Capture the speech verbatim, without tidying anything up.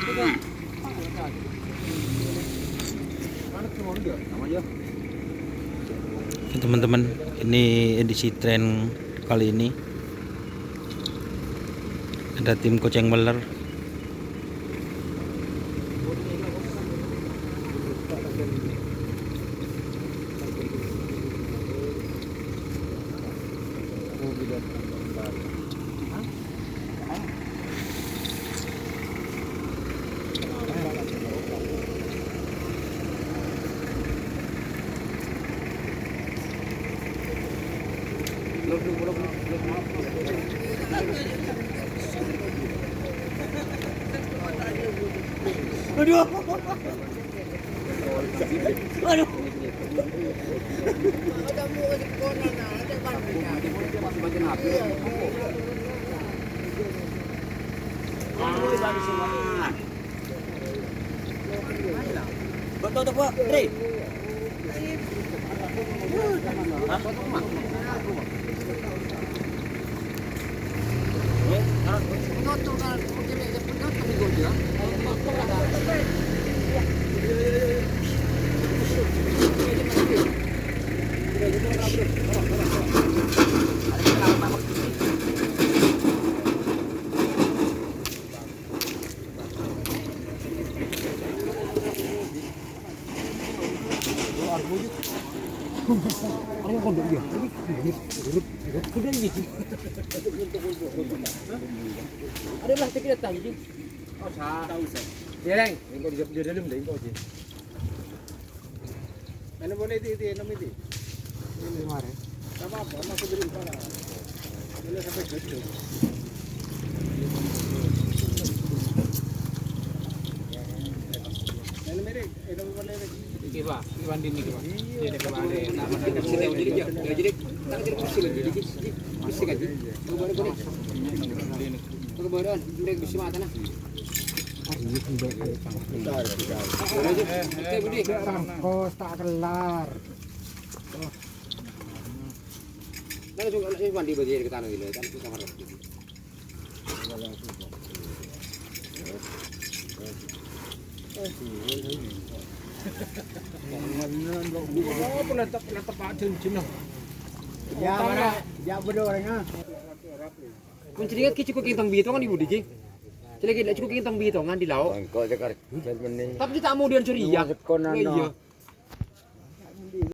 Oke, teman-teman, ini edisi tren kali ini. Ada tim Koceng Weller. Aduh. Aduh. Betul tuh, Bu. Tri. Ada lah, kita tanya, Ji. Oh, sa-, tahu, sa. Dia, Reng. Engkau di, di dalam deh, engkau, Ji. Ano boleh di, di, ano, di? Ini mare. Sama apa? Sama aku beri para. Ini sampai jatuh. Ini mirip, ini boleh, mirip. Iki, Pak, iki Wandi niki, Pak. Iya. Jadi, Pak, ada. Jadi, ya, jadi, tak jadi kursi lagi, jadi, jadi, kursi lagi. Baru, baru. Baru, baru. Udah kursi mata, nah. Oke, Budi. Bos, tak kelar. Nah, langsung, langsung mandi baju dari ke tanah gitu, kan, itu kamar. Apa letak, letak Pak Dil, Cina? Ya, mana? Ya, bener orangnya. Kun jenenge ki cukup kintong bitongan, Ibu, Diki. Jelek ki cukup kintong bitongan di laut. Engko' cekar jal meneh. Tapi kita mau dian curiga. Sekonan, iya.